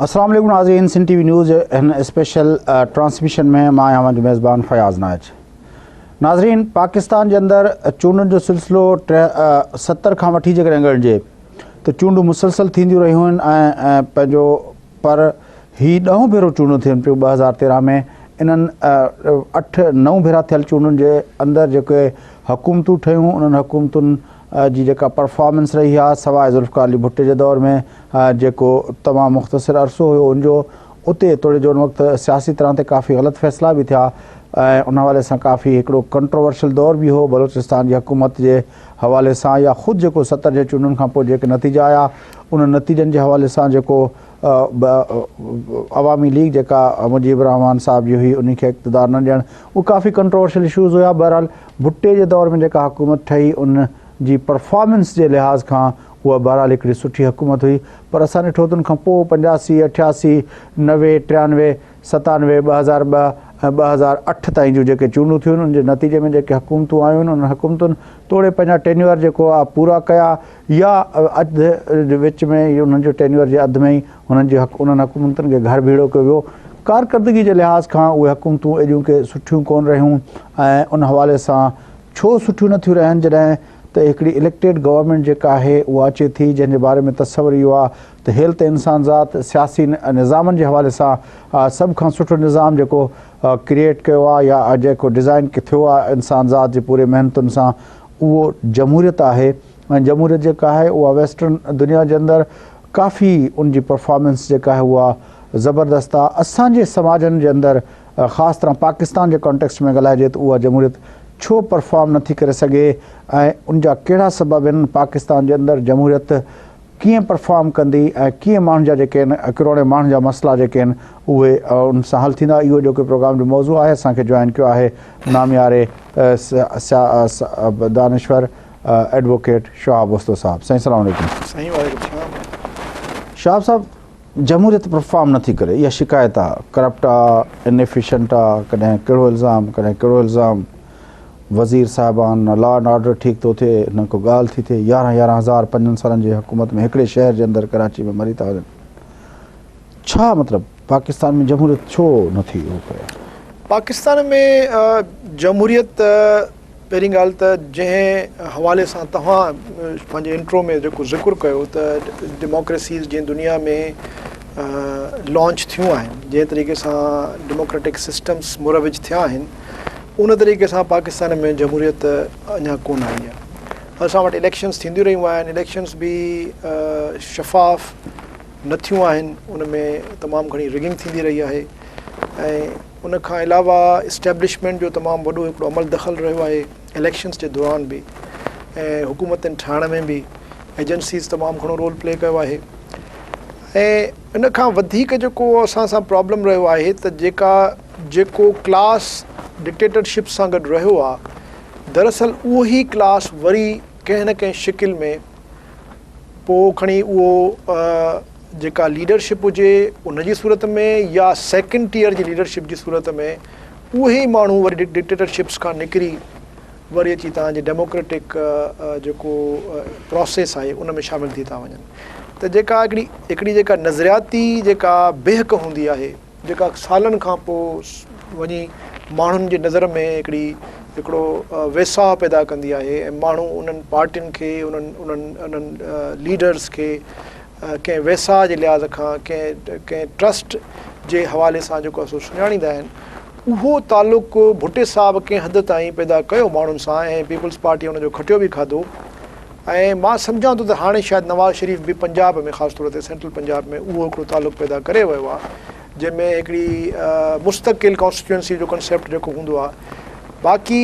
السلام عليڪم ناظرين سنڌ ٽي وي نيوز جي هن اسپيشل ٽرانسميشن ۾ مان آهيان اوهان جو ميزبان فياض نائچ ناظرين پاڪستان جي اندر چونڊن جو سلسلو 70 کان وٺي جيڪڏهن ڳڻجي ته چونڊون مسلسل ٿينديون رهيون آهن ۽ پنهنجو پر هي ڏهون ڀيرو چونڊون ٿين پيون 2013 ۾ انهن اٺ نو ڀيرا ٿيل چونڊن جي اندر جيڪي حڪومتون ٺهيون انهن حڪومتن جي جيڪا پرفارمنس رهي آهي سواء ذوالفقار علي ڀٽي جي دور ۾ جيڪو تمام مختصر عرصو هيو ان جو اتي توڙي جو ان وقت سياسي طرح تي ڪافي غلط فيصلا به ٿيا ۽ ان حوالي سان ڪافي هڪڙو ڪنٽروورشل دور به هو بلوچستان جي حڪومت جي حوالي سان يا خود جيڪو 70 جي چونڊن کان پوء جيڪي نتيجا آيا ان نتيجن جي حوالي سان جيڪو عوامي ليگ جيڪا مجيب الرحمان صاحب جي هئي ان کي اقتدار نه ڏيڻ اهي ڪافي ڪنٽروورشل اشوز هيا. بهرحال ڀٽي جي دور ۾ جيڪا حڪومت ٺهي ان جي پرفارمنس جي لحاظ کان اها بهرحال هڪڙي سٺي حڪومت هئي پر اسان ڏٺو ته ان کان پوء 85، 88، 90، 93، 97، 2002 ۽ 2008 تائين جون جيڪي چونڊون ٿيون ان جي نتيجي ۾ جيڪي حڪومتون آيون انهن حڪومتن توڙي پنهنجا ٽينيوئر جيڪو آهي پورا ڪيا يا اڌ وچ ۾ ئي انهن جو ٽينيوئر جي اڌ ۾ ئي هنن جي انهن حڪومتن کي گهر ڀيڙو ڪيو ويو. ڪارڪردگي جي لحاظ کان اهي حڪومتون ايڏيون ڪي سٺيون ڪونه رهيون ۽ ان حوالي سان ڇو سٺيون نه ٿيون رهن جڏهن ته هڪڙي اليڪٽيڊ گورنمينٽ جيڪا آهي اها اچي ٿي جنهن جي باري ۾ تصور اهو آهي ته هيل ته انسان ذات سياسي نظامن جي حوالي سان سڀ کان سٺو نظام جيڪو ڪريئيٽ ڪيو آهي يا جيڪو ڊزائن ٿيو آهي انسان ذات جي پوري محنتن سان اهو جمهوريت آهي ۽ جمهوريت جيڪا آهي اها ويسٽرن دنيا جي اندر ڪافي ان جي پرفارمنس جيڪا آهي اها زبردست آهي اسان جي سماجن جي اندر خاص طرح پاڪستان جي ڪانٽيڪسٽ ۾ ڳالهائجي ته اها جمهوريت ڇو پرفارم نٿي ڪري سگهي ۽ ان جا ڪهڙا سبب آهن پاڪستان جي اندر جمهوريت ڪيئن پرفارم ڪندي ۽ ڪيئن ماڻهن جا جيڪي آهن ڪروڙين ماڻهن جا مسئلا جيڪي آهن اهي ان سان حل ٿيندا اهو جيڪو پروگرام جو موضوع آهي اسان کي جوائن ڪيو آهي نامياري دانشور ايڊووڪيٽ شهاب اوستو صاحب سائين سلام عليڪم. سائين وعليڪم السلام. شهاب صاحب جمهوريت پرفارم نٿي ڪري اها شڪايت آ ڪرپٽ آ ان ايفيشنٽ آ ڪڏهن ڪهڙو الزام ڪڏهن ڪهڙو الزام وزير صاحبان نه لا اينڊ آرڊر ٺيڪ ٿو ٿئي نه ڪو ڳالهه ٿي ٿئي يارهن يارهن هزار پنجن سالن جي حڪومت ۾ هڪڙي شهر جي اندر ڪراچي ۾ مري ٿا وڃن ڇا مطلب پاڪستان ۾ جمهوريت ڇو نٿي اهو ڪري؟ پاڪستان ۾ جمهوريت پهرين ڳالهه ته جنهن حوالي سان توهان پنهنجي انٽرو ۾ جيڪو ذڪر ڪيو ته ڊيموڪريسيز جنهن دنيا ۾ لانچ ٿيون آهن جنهن طريقي سان ڊيموڪريٽڪ سسٽمس مروج ٿيا آهن ان طريقي سان پاڪستان ۾ جمهوريت اڃا ڪونه آئي آهي. اسان وٽ اليڪشنز ٿينديون رهيون آهن، اليڪشنز به شفاف نه ٿيون آهن، ان ۾ تمام گهڻي رگنگ ٿيندي رهي آهي ۽ ان کان علاوه اسٽيبلشمينٽ جو تمام وڏو هڪڙو عمل دخل رهيو آهي اليڪشنز جي دوران به ۽ حڪومتن ٺاهڻ ۾ به ايجنسيز تمام گهڻو رول پلي ڪيو آهي ۽ ان کان وڌيڪ جيڪو اسان سان پرابلم رهيو آهي ته جيڪا جيڪو ڪلاس ڊڪٽيٽرشپ سان گڏ رهيو آ دراصل اهو ئي ڪلاس وري ڪنهن نه ڪنهن شڪل ۾ پوء کڻي اهو جيڪا ليڊرشپ هجي ان جي صورت ۾ يا سيڪنڊ ٽيئر جي ليڊرشپ جي صورت ۾ اهي ئي ماڻهو وري ڊڪٽيٽرشپس کان نڪري وري اچي توهان جي ڊيموڪريٽڪ جيڪو پراسيس آهي ان ۾ شامل ٿي ٿا وڃن ته جيڪا هڪڙي هڪڙي جيڪا نظرياتي جيڪا بيهڪ هوندي آهي جيڪا سالن کان پوء وڃي ماڻهن جي نظر ۾ هڪڙي هڪڙو ويساهه پيدا ڪندي آهي ۽ ماڻهو انهن پارٽين کي انهن انهن انهن ليڊرس کي ڪنهن ويساهه جي لحاظ کان ڪنهن ڪنهن ٽرسٽ جي حوالي سان جيڪو آهي سو سڃاڻيندا آهن اهو تعلق ڀٽي صاحب ڪنهن حد تائين پيدا ڪيو ماڻهن سان ۽ پيپلز پارٽي ان جو کٽيو به کاڌو ۽ مان سمجهان ٿو ته هاڻي شايد نواز شريف به پنجاب ۾ خاص طور تي سينٽرل پنجاب ۾ اهو هڪڙو تعلق پيدا ڪري ويو آهي جنهن ۾ هڪڙي مستقل ڪانسٽيٽوئنسي جو ڪنسيپٽ جيڪو هوندو آهي باقي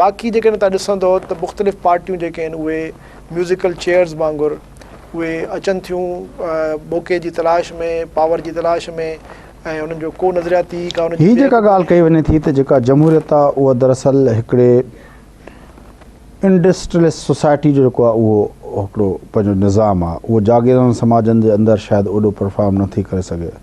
باقي جيڪڏهن تان ڏسندو ته مختلف پارٽيون جيڪي آهن اهي ميوزيڪل چيئرز وانگر اهي اچن ٿيون موقعي جي تلاش ۾ پاور جي تلاش ۾ ۽ انهن جو ڪو نظرياتي ڪا انهن جي هي جيڪا ڳالهه ڪئي وڃي ٿي ته جيڪا جمهوريت آ اها دراصل هڪڙي انڊسٽريلسٽ سوسائٽي جو جيڪو آ اهو هڪڙو پنهنجو نظام آ اهو جاگيراڻن سماجن جي اندر شايد اوڏو پرفارم نه ٿي ڪري سگهي.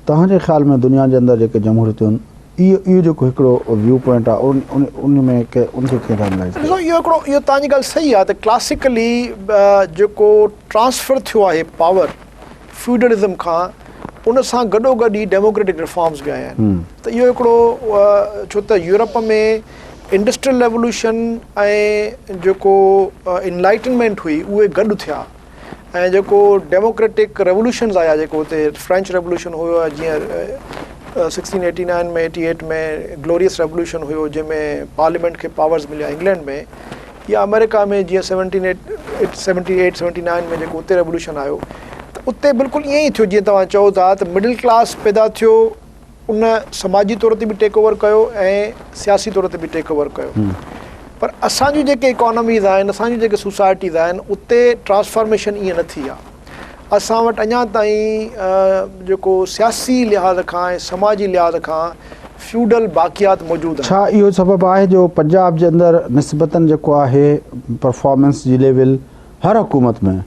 توهان جي خيال ۾ دنيا جي اندر جيڪي جمهوريتون اهو اهو جيڪو هڪڙو ويو پوائنٽ آ ان ان ان ۾ ان کي ڪيئن ٿا ملائي ڏسو سگهو؟ اهو هڪڙو اهو توهان جي ڳالهه صحيح آ ته ڪلاسيڪلي جيڪو ٽرانسفر ٿيو آهي پاور فيوڊلزم کان ان سان گڏو گڏ ئي ڊيموڪريٽڪ ريفارمز به آيا آهن ته اهو هڪڙو ڇو ته يورپ ۾ انڊسٽريل ريولوشن ۽ جيڪو انلائٽنمينٽ هئي اهي گڏ ٿيا ۽ جيڪو ڊيموڪريٽڪ ريولوشنز آيا جيڪو اتي فرينچ ريولوشن هيو جيئن 1689 ۾ 88 ۾ گلوريس ريولوشن هيو جنهن ۾ پارليامينٽ کي پاورز مليا انگلينڊ ۾ يا آمريڪا ۾ جيئن 1778 79 ۾ جيڪو اتي ريولوشن آيو ته اتي بلڪل ائين ئي ٿيو جيئن توهان چئو ٿا ته مڊل ڪلاس پيدا ٿيو ان سماجي طور تي به ٽيڪ اوور ڪيو ۽ سياسي طور تي به ٽيڪ اوور ڪيو پر اسان جون جيڪي اڪانوميز آهن اسان جون جيڪي سوسائٽيز آهن اتي ٽرانسفارميشن ائين نه ٿي آهي اسان وٽ اڃا تائين جيڪو سياسي لحاظ کان ۽ سماجي لحاظ کان فيوڊل باقيات موجود آهن. ڇا اهو سبب آهي جو پنجاب جي اندر نسبتاً جيڪو آهي پرفارمنس جي ليول هر حڪومت ۾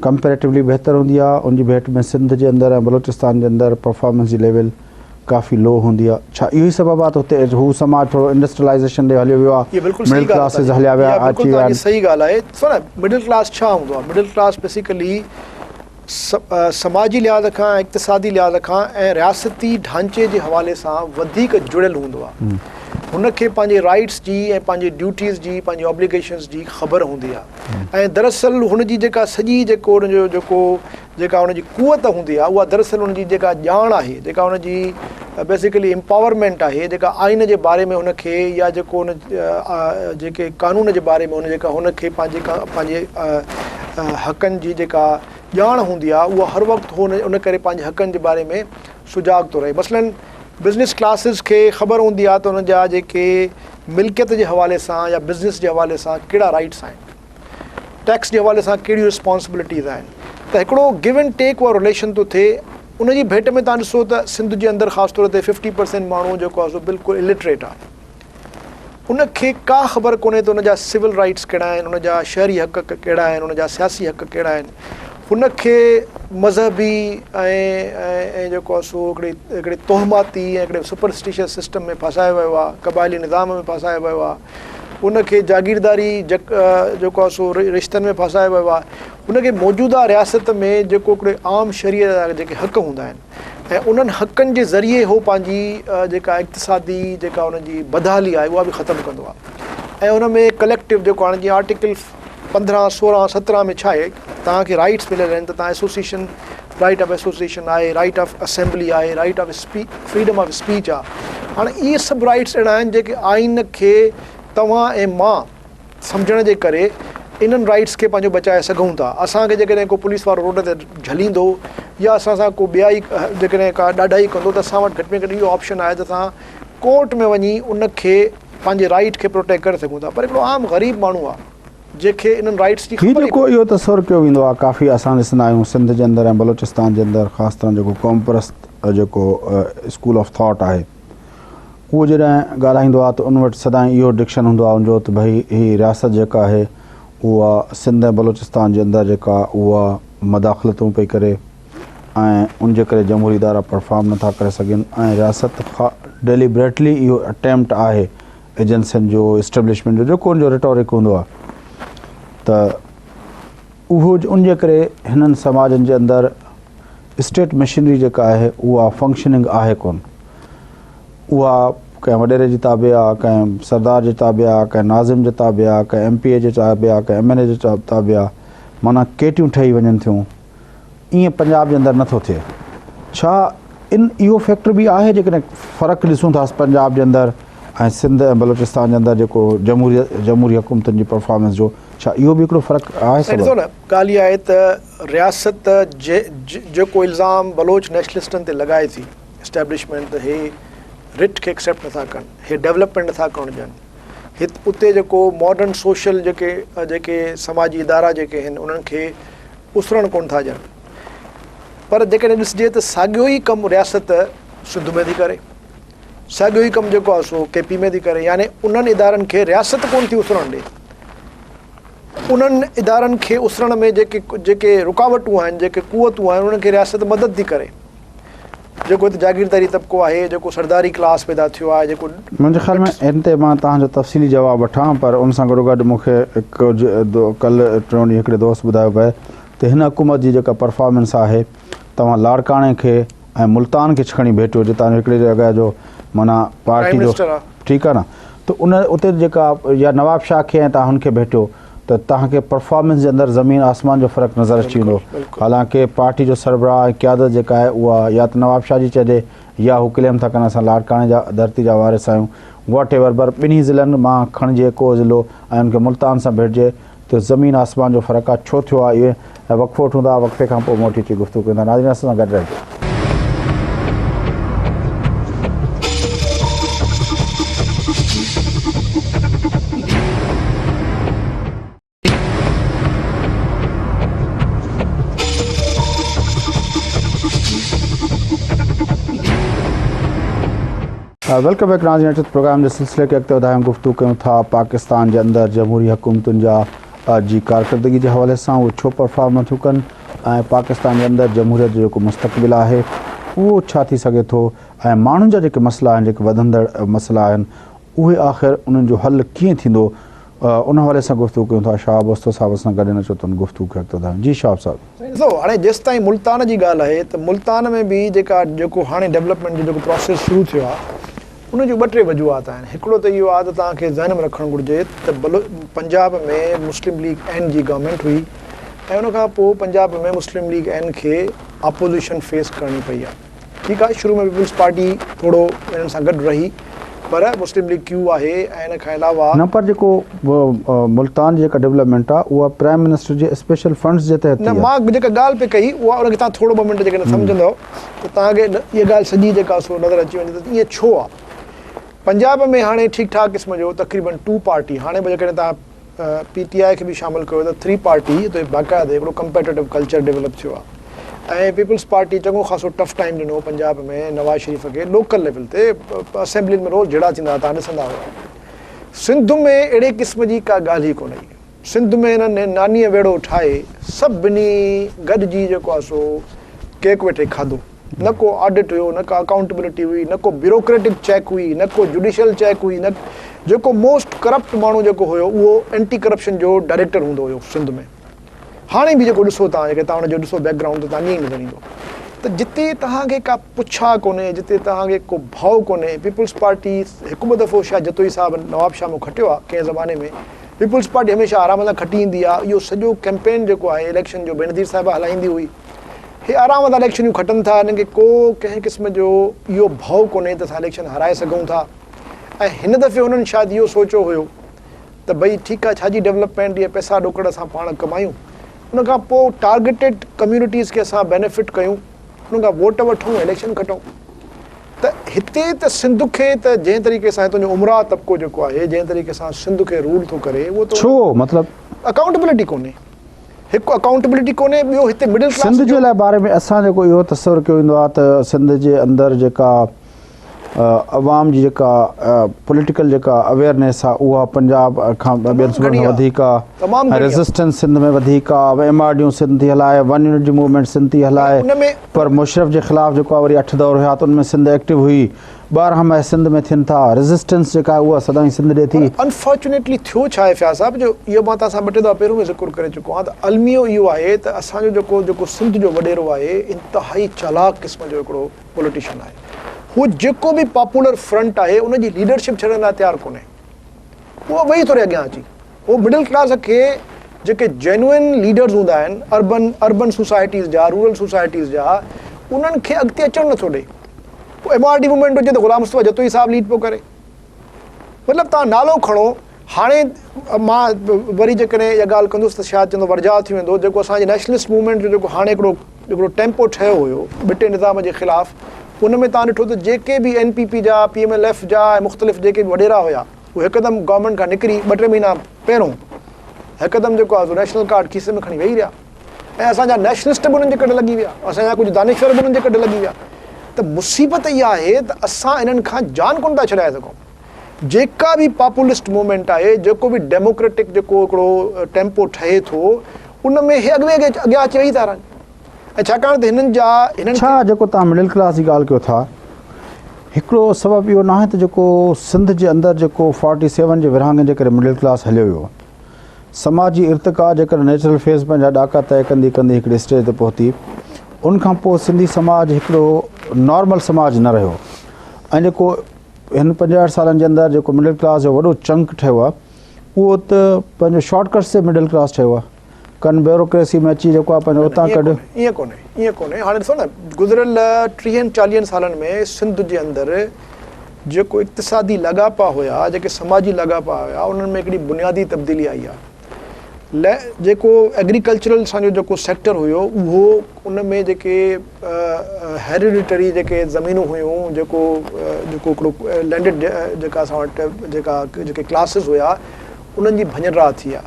ڪمپيريٽولي بهتر هوندي آهي ان جي ڀيٽ ۾ سنڌ جي اندر ۽ بلوچستان جي اندر پرفارمنس جي ليول ڪافي لو هوندي آهي ڇا اهو ئي سبب آهي ته هتي هو سماج ٿورو انڊسٽريلائيزيشن ڏي هليو ويو آهي مڊل ڪلاسز هليا ويا اچي ويا آهن. صحيح ڳالهه آهي ڏسو نه مڊل ڪلاس ڇا هوندو آهي مڊل ڪلاس بيسيڪلي سماجي لحاظ کان اقتصادي لحاظ کان ۽ رياستي ڍانچي جي حوالي سان وڌيڪ جڙيل هوندو آهي هن کي پنهنجي رائيٽس جي ۽ پنهنجي ڊيوٽيز جي پنهنجي آبليگيشنز جي خبر هوندي آهي ۽ دراصل هن جي جيڪا سڄي جيڪو ان جو جيڪو جيڪا ان جي قوت هوندي آهي اها دراصل ان جي جيڪا ڄاڻ آهي جيڪا ان جي بيسيڪلي امپاورمينٽ آهي جيڪا آئين جي باري ۾ هن کي يا جيڪو ان جيڪي قانون جي باري ۾ هن جيڪا هن کي پنهنجي پنهنجي حقن جي جيڪا ڄاڻ هوندي آهي اها هر وقت هو ان ڪري پنهنجي حقن جي باري ۾ سجاڳ ٿو رهي مثلاً بزنس ڪلاسز کي خبر هوندي آهي ته انهن جا جيڪي ملڪيت جي حوالي سان يا بزنس جي حوالي سان ڪهڙا رائٽس آهن ٽيڪس جي حوالي سان ڪهڙيون رسپانسبلٽيز آهن ته هڪڙو گيو اينڊ ٽيڪ وارو رليشن ٿو ٿئي ان جي ڀيٽ ۾ تان ڏسو ته سنڌ جي اندر خاص طور تي ففٽي پرسينٽ ماڻهو جيڪو آهي سو بلڪل الٽريٽ آهي ان کي ڪا خبر ڪونهي ته ان جا سول رائيٽس ڪهڙا آهن، ان جا شهري حق ڪهڙا آهن، ان جا سياسي حق ڪهڙا آهن. هن کي مذهبي ۽ ۽ جيڪو آهي سو هڪڙي هڪڙي تهماتي ۽ هڪڙي سپرسٽيشس سسٽم ۾ ڦاسايو ويو آهي، قبائلي نظام ۾ ڦاسايو ويو آهي. ان کي جاگيرداري جيڪو آهي سو رشتن ۾ ڦاسايو ويو آهي. هن کي موجوده رياست ۾ جيڪو هڪڙي عام شهريء جا جيڪي حق هوندا آهن. ۽ انهن حقن جي ذريعي هو پنهنجي جيڪا اقتصادي جيڪا ان جي بدحالي آهي اها به ختم ڪندو آهي ۽ ان ۾ ڪليڪٽو جيڪو هاڻي جيئن آرٽيڪل 15 16 17 ۾ ڇا آهي توهان کي رائٽس مليل آهن ته توهان ايسوسيئيشن رائٽ آف ايسوسيئيشن آهي رائٽ آف اسيمبلي آهي right of freedom of speech آهي هاڻي اهي سڀ رائٽس اهڙا آهن جيڪي آئين کي توهان ۽ مان سمجهڻ جي ڪري انهن رائيٽس کي پنهنجو بچائي سگهون ٿا. اسان کي جيڪڏهن ڪو پوليس وارو روڊ تي جهليندو يا اسان سان ڪو ٻيائي جيڪڏهن ڪا ڏاڍائي ڪندو ته اسان وٽ گهٽ ۾ گهٽ اهو آپشن آهي ته اسان ڪورٽ ۾ وڃي ان کي پنهنجي رائيٽ کي پروٽيڪٽ ڪري سگهون ٿا پر هڪڙو عام غريب ماڻهو آهي جنهن کي انهن رائيٽس جي هي خبر ئي جيڪو ڪونهي. اهو تصور ڪيو ويندو آهي ڪافي اسان ڏسندا آهيون سنڌ جي اندر ۽ بلوچستان جي اندر خاص طرح جيڪو قومپرست جيڪو اسڪول آف ٿاٽ آهي اهو جڏهن ڳالهائيندو آهي ته ان وٽ سدائين اهو ڊڪشن هوندو آهي ان جو ته ڀئي هي رياست جيڪا آهي اها سنڌ ۽ بلوچستان جي اندر جيڪا اها مداخلتون پئي ڪري ۽ ان جي ڪري جمهوري ادارا پرفارم نٿا ڪري سگهن ۽ رياست ڊيليبريٽلي اهو اٽيمپٽ آهي ايجنسين جو اسٽيبلشمينٽ جو جيڪو ان جو ريٽورڪ هوندو آهي ته اهو ان جي ڪري هنن سماجن جي اندر اسٽيٽ مشينري جيڪا آهي اها فنڪشننگ آهي ڪون اها ڪنهن وڏيري جي تابع آ ڪنهن سردار جي تابع آ ڪنهن ناظم جي تابع آ ڪنهن ايم پي اي جي تابع آ ڪنهن ايم اين اي جي تابع آ معنيٰ ڪيٽيون ٺهي وڃن ٿيون ائين پنجاب جي اندر نٿو ٿئي ڇا ان اهو فيڪٽر به آهي جيڪڏهن فرق ڏسون ٿا پنجاب جي اندر ۽ سنڌ ۽ بلوچستان جي اندر جيڪو جمهوري جمهوري حڪومتن جي پرفارمنس جو ڇا اهو به هڪڙو فرق آهي سائين ڏسو نه ڳالهه اها آهي ته رياست جيڪو الزام بلوچ نيشنلسٽن تي لڳائي ٿي اسٽيبلشمينٽ ته هي رٽ کي ايڪسيپٽ نٿا ڪن هي ڊولپمينٽ نٿا ڪرڻ ڏين هت اتي جيڪو ماڊرن سوشل جيڪي جيڪي سماجي ادارا جيڪي آهن انهن کي اسرڻ ڪون ٿا ڏين پر جيڪڏهن ڏسجي ته ساڳيو ئي ڪم رياست سنڌ ۾ ٿي ڪري ساڳيو ئي ڪم جيڪو آهي سو ڪي پي ۾ ٿي ڪري يعني انهن ادارن کي رياست ڪون ٿي اسرڻ ڏي انهن ادارن کي اسرڻ ۾ جيڪي جيڪي رڪاوٽون آهن جيڪي قوتون آهن انهن کي رياست مدد ٿي ڪري جيڪو هت جاگيرداري طبقو آهي جيڪو سرداري ڪلاس پيدا ٿيو آهي جيڪو منهنجي خيال ۾ ان تي مان توهان جو تفصيلي جواب وٺان پر ان سان گڏوگڏ مون کي ڪجهه ڪلهه ٽيون ڏينهن هڪڙي دوست ٻڌايو پئي ته هن حڪومت جي جيڪا پرفارمنس آهي توهان لاڙڪاڻي کي ۽ ملتان کي کڻي ڀيٽيو جتان جو هڪڙي جڳهه جو معنيٰ پارٽي جو ٺيڪ آهي نه ته ان اتي جيڪا يا نواب شاهه کي ۽ توهان هن کي ڀيٽيو ته توهان کي پرفارمنس جي اندر زمين آسمان جو فرق نظر اچي ويندو حالانڪه پارٽي جو سربراهه ۽ قيادت جيڪا آهي اها يا ته نواب شاهه جي چئجي يا هو ڪليم ٿا ڪن اسان لاڙڪاڻي جا ڌرتي جا وارث آهيون واٽ ايور پر ٻنهي ضلعن مان کڻجي ڪو ضلعو ۽ ان کي ملتان سان ڀيٽجي ته زمين آسمان جو فرق آ ڇو ٿيو آ اهي ۽ وقفو وٺون ٿا وقفي کان پوء موٽي اچي گفتگو ڪيون ٿا ناظرين اسان سان گڏ رهجو. Welcome back ناظرين اچو ته پروگرام جي سلسلي کي اڳتي وڌايون گفتگو ڪيون ٿا پاڪستان جي اندر جمهوري حڪومتن جا جي ڪارڪردگي جي حوالي سان اهي ڇو پرفارم نٿيون ڪن ۽ پاڪستان جي اندر جمهوريت جو جيڪو مستقبل آهي اهو ڇا ٿي سگهي ٿو ۽ ماڻهن جا جيڪي مسئلا آهن جيڪي وڌندڙ مسئلا آهن اهي آخر انهن جو حل ڪيئن ٿيندو ان حوالي سان گفتگو ڪيون ٿا شهاب اوستو صاحب سان گڏ اچو ته ان گفتگو کي اڳتي وڌايون جي شهاب صاحب. سائين ڏسو هاڻي جيستائين ملتان جي ڳالهه آهي ته ملتان ۾ به جيڪا جيڪو هاڻي ڊولپمينٽ جو جيڪو پراسيس شروع ٿيو آهي ان جون ٻه ٽي وجوهات آهن هڪڙو ته اهو آهي ته توهان کي ذهن ۾ رکڻ گهرجي ته بلو پنجاب ۾ مسلم ليگ اين جي گورنمينٽ هئي ۽ ان کان پوء پنجاب ۾ مسلم ليگ اين کي اپوزيشن فيس ڪرڻي پئي آهي ٺيڪ آهي شروع ۾ پيپلز پارٽي ٿورو انهن سان گڏ رهي پر مسلم ليگ ڪيو آهي ۽ ان کان علاوه. نه پر جيڪو ملتان جي جيڪا ڊولپمينٽ آهي اها پرائم منسٽر جي اسپيشل فنڊز جي تحت ٿي نه آهي. مان جيڪا ڳالهه پئي ڪئي اها ان کي توهان ٿورو ٻه منٽ جيڪڏهن سمجهندؤ ته توهان کي اها ڳالهه سڄي جيڪا سو نظر اچي وڃي ته ائين ڇو آهي پنجاب ۾ هاڻي ٺيڪ ٺاڪ قسم جو تقريبن ٽو پارٽي هاڻي به جيڪڏهن توهان پي ٽي آء کي به شامل ڪيو ته ٿري پارٽي اتي باقاعده هڪڙو ڪمپيٽيٽو ڪلچر ڊولپ ٿيو آهي ۽ پيپلز پارٽي چڱو خاصو ٽف ٽائيم ڏنو پنجاب ۾ نواز شريف کي لوڪل ليول تي اسيمبلين ۾ روز جهيڙا ٿيندا هئا تهان ڏسندا هيا سنڌ ۾ اهڙي قسم جي ڪا ڳالهه ئي ڪونه هئي سنڌ ۾ هنن نانيء ويڙهو ٺاهي سڀني گڏجي جيڪو آهي سو ڪيڪ ويٺي کاڌو نه ڪو آڊٽ هيو، نه ڪا اڪائونٽبلٽي هئي، نه ڪو بيوروڪريٽڪ چيڪ هئي، نه ڪو جوڊيشل چيڪ هئي، نه جيڪو موسٽ ڪرپٽ ماڻهو جيڪو هيو اهو اينٽي ڪرپشن جو ڊائريڪٽر هوندو هيو سنڌ ۾ هاڻي به جيڪو ڏسو تهان جيڪي تهان ان جو ڏسو بيڪ گرائونڊ ته تهان ائين ئي نظر ايندو ته جتي تهان کي ڪا پڇا ڪونهي جتي تهان کي ڪو ڀؤ ڪونهي پيپلز پارٽي هڪ ٻه دفعو شايد جتوئي صاحب نواب شاهه مان کٽيو آهي ڪنهن زماني ۾ پيپلز پارٽي هميشه آرام سان کٽي ايندي آهي اهو سڄو ڪيمپين جيڪو آهي اليڪشن جو بينظير صاحبه هلائيندي هئي هي آرام سان اليڪشنيون کٽن ٿا، هنن کي ڪو ڪنهن قسم جو اهو ڀؤ ڪونهي ته اسان اليڪشن هارائي سگهون ٿا ۽ هن دفعي هنن شايد اهو سوچيو هيو ته ڀئي ٺيڪ آهي ڇا جي ڊولپمينٽ اهي پئسا ڏوڪڙ اسان پاڻ ڪمايون ان کان پوء ٽارگيٽيڊ ڪميونٽيز کي اسان بينيفٽ ڪيون انهن کان ووٽ وٺون اليڪشن کٽون ته هتي ته سنڌ کي ته جنهن طريقي سان هتان جو امراء طبقو جيڪو آهي جنهن طريقي سان سنڌ کي رول ٿو ڪري اهو ته ڇو مطلب اڪائونٽبلٽي ڪونهي. هڪ اڪائونٽبلٽي ڪونهي ٻيو هتي مڊل ڪلاس سنڌ جي لاء باري ۾ اسان جيڪو اهو تصور ڪيو ويندو آهي ته سنڌ جي اندر جيڪا عوام جي جيڪا پوليٽيڪل جيڪا اويئرنيس آهي اها پنجاب کان ٻين صوبن کان وڌيڪ آهي ريزسٽنس سنڌ ۾ وڌيڪ آهي ايم آر ڊيون سنڌ ٿي هلائي ون يونٽ جي موومينٽ سنڌ ٿي هلائي پر مشرف جي خلاف جيڪو آهي وري اٺ دور هيا ته ان ۾ سنڌ ايڪٽو هئي 12 مئي سنڌ ۾ ٿين ٿا، ريزسٽنس جيڪا آهي اها سدائين سنڌ ڏي ٿي. پر انفارچونيٽلي ٿيو ڇا آهي فياض صاحب جو اهو مان توهان سان ٻه ٽي دفعا پهريون به ذڪر ڪري چڪو آهيان ته الميو اهو آهي ته اسان جو جيڪو جيڪو سنڌ جو وڏيرو آهي انتهائي چالاڪ قسم جو هڪڙو پوليٽيشن آهي هو جيڪو به پاپولر فرنٽ آهي ان جي ليڊرشپ ڇڏڻ لاء تيار ڪونهي اهو ويهي ٿو رهي اڳيان اچي هو مڊل ڪلاس کي جيڪي جينوئن ليڊرز هوندا آهن اربن اربن سوسائٽيز جا رورل سوسائٽيز جا انهن کي اڳتي اچڻ نٿو ڏئي پوء ايم آر ڊي موومينٽ هجي ته غلام مصطفيٰ جتوئي صاحب ليڊ پيو ڪري مطلب تان نالو کڻو هاڻي مان وري جيڪڏهن اها ڳالهه ڪندس ته شايد چوندو ورجاء ٿي ويندو جيڪو اسان جي نيشنلسٽ موومينٽ جو جيڪو هاڻي هڪڙو هڪڙو ٽيمپو ٺهيو هيو ٻٽي نظام جي خلاف ان ۾ تان ڏٺو ته جيڪي به اين پي پي جا پي ايم ايل ايف جا ۽ مختلف جيڪي به وڏيرا هيا هو هڪدم گورنمينٽ کان نڪري ٻه ٽي مهينا پهريون هڪدم جيڪو آهي سو نيشنل ڪارڊ کيسي ۾ کڻي ويهي رهيا ۽ اسان جا نيشنلسٽ به انهن جي ڪڍ لڳي ويا اسان جا ڪجهه دانشور به انهن جي ڪڍ لڳي ويا ته مصيبت اها آهي ته اسان انهن کان جان ڪونه ٿا ڇڏائي سگهون جيڪا به پاپولسٽ موومينٽ آهي جيڪو به ڊيموڪريٽڪ جيڪو هڪڙو ٽيمپو ٺهي ٿو ان ۾ هي اڳ ۾ اڳيان اچي ويهي ٿا رهن ۽ ڇاڪاڻ ته هنن جا هنن ڇا جيڪو توهان مڊل ڪلاس جي ڳالهه ڪيو ٿا هڪڙو سبب اهو ناهي ته جيڪو سنڌ جي اندر جيڪو فورٽي سيون جي ورهاڱي جي ڪري مڊل ڪلاس هليو ويو سماجي ارتقا جيڪر نيچرل فيز پنهنجا ڏاڪا طئي ڪندي ڪندي هڪڙي اسٽيج تي پهتي ان کان پوء سنڌي سماج هڪڙو نارمل سماج نه رهيو ۽ جيڪو هن 65 سالن جي اندر جيڪو مڊل ڪلاس جو وڏو چنڪ ٺهيو آهي اهو ته پنهنجو شارٽ ڪٽس تي مڊل ڪلاس ٺهيو آهي. ڪن بيوروڪريسي ۾ اچي جيڪو آهي پنهنجو اتان ڪڍيو. ائين ڪونهي ائين ڪونهي هاڻي ڏسو نه گذريل ٽيهن چاليهن سالن ۾ سنڌ جي اندر جيڪو اقتصادي لاڳاپا هيا جيڪي سماجي لاڳاپا هيا انهن ۾ هڪڙي بنيادي تبديلي آئي آهي جيڪو ايگريڪلچرل اسان جو جيڪو سيڪٽر هيو اهو ان ۾ جيڪي هيريڊيٽري جيڪي زمينون هيون جيڪو جيڪو هڪڙو لينڊڊ جيڪا اسان وٽ جيڪا جيڪي ڪلاسز هيا انهن جي ڀڃ ڊاهه ٿي آهي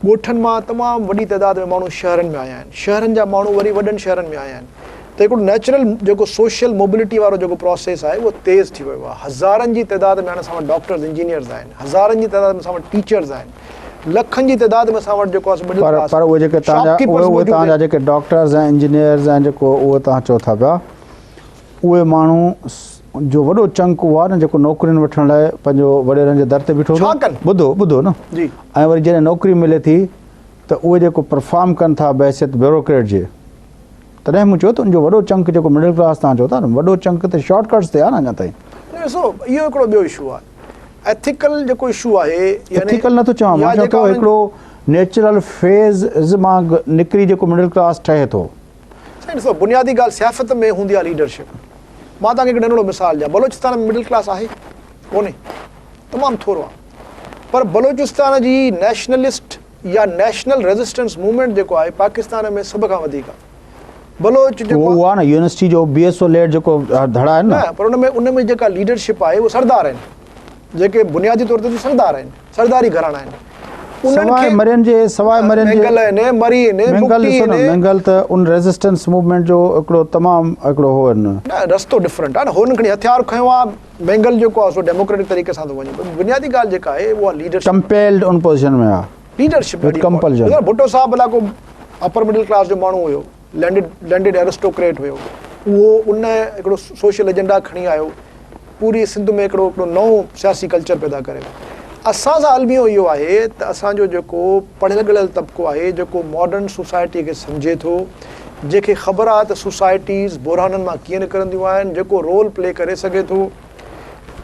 ڳوٺن مان تمام وڏي تعداد ۾ ماڻهو شهرن ۾ آيا آهن شهرن جا ماڻهو وري وڏن شهرن ۾ آيا آهن ته هڪڙو نيچرل جيڪو سوشل موبلٽي وارو جيڪو پراسيس آهي اهو تيز ٿي ويو آهي هزارن جي تعداد ۾ هاڻي اسان وٽ ڊاڪٽرز انجنيئرز آهن هزارن جي تعداد ۾ اسان وٽ ٽيچرز آهن لکن جي تعداد ۾ اسان وٽ جيڪو آهي مڊل ڪلاس پر اهي جيڪي توهان جا اهي توهان جا جيڪي ڊاڪٽرز ۽ انجنيئرز ۽ جيڪو اهو توهان چئو ٿا پيا اهي ماڻهو جو وڏو چنڪ اهو آهي نه جيڪو نوڪرين وٺڻ لاء پنهنجو وڏيرن جي در تي بيٺو هوندو آهي ٻڌو ٻڌو نه جي ۽ وري جڏهن نوڪري ملي ٿي ته اهي جيڪو پرفارم ڪن ٿا بحيثيت بيوروڪريٽ جي تڏهن مون چيو ته ان جو وڏو چنڪ جيڪو مڊل ڪلاس تان چئو ٿا نه وڏو چنڪ ته شارٽ ڪٽس تي آهي نه اڃا تائين. نه ڏسو اهو هڪڙو ٻيو اشو آهي ايٿيڪل جيڪو اشو آهي يعني ايٿيڪل نٿو چوان مان چوان ٿو هڪڙو نيچرل فيز مان نڪري جيڪو مڊل ڪلاس ٺهي ٿو. سائين ڏسو بنيادي ڳالهه سياست ۾ هوندي آهي ليڊرشپ. مان توهان کي هڪ ننڍڙو مثال ڏيان بلوچستان ۾ مڊل ڪلاس آهي ڪونهي تمام ٿورو آهي پر بلوچستان جي نيشنلسٽ يا نيشنل ريزسٽنس موومينٽ جيڪو آهي پاڪستان ۾ سڀ کان وڌيڪ آهي بلوچ جيڪو اهو آهي نه يونيورسٽي جو بي ايس او ليڊ جيڪو ڌڙا آهن نه پر ان ۾ ان ۾ جيڪا ليڊرشپ آهي اهو سردار آهن جيڪي بنيادي طور تي سردار آهن سرداري گهراڻا آهن انهن کي مرين جي سواء مرين جي مينگل آهن مري آهن مينگل ڏسو نه مينگل ته ان ريزسٽنس موومينٽ جو هڪڙو تمام هڪڙو هو نه نه رستو ڊفرنٽ آهي نه هن کڻي هٿيار کنيو آهي مينگل جيڪو آهي سو ڊيموڪريٽڪ طريقي سان ٿو وڃي پر بنيادي ڳالهه جيڪا آهي اها ليڊرشپ ڪمپيلڊ ان پوزيشن ۾ آهي ليڊرشپ وٿ ڪمپلشن ڀٽو صاحب ڀلا ڪو اپر مڊل ڪلاس جو ماڻهو هيو لينڊڊ لينڊڊ ايرسٽوڪريٽ هيو اهو ان هڪڙو سوشل ايجنڊا کڻي آيو پوري سنڌ ۾ هڪڙو هڪڙو نئون سياسي ڪلچر پيدا ڪري ويو. اسان سان الميو اهو آهي ته اسان جو جيڪو پڙهيل ڳڙهيل طبقو آهي جيڪو ماڊرن سوسائٽي کي سمجهي ٿو جنهن کي خبر آهي ته سوسائٽيز بحرانن مان ڪيئن نڪرنديون آهن جيڪو رول پلي ڪري سگهي ٿو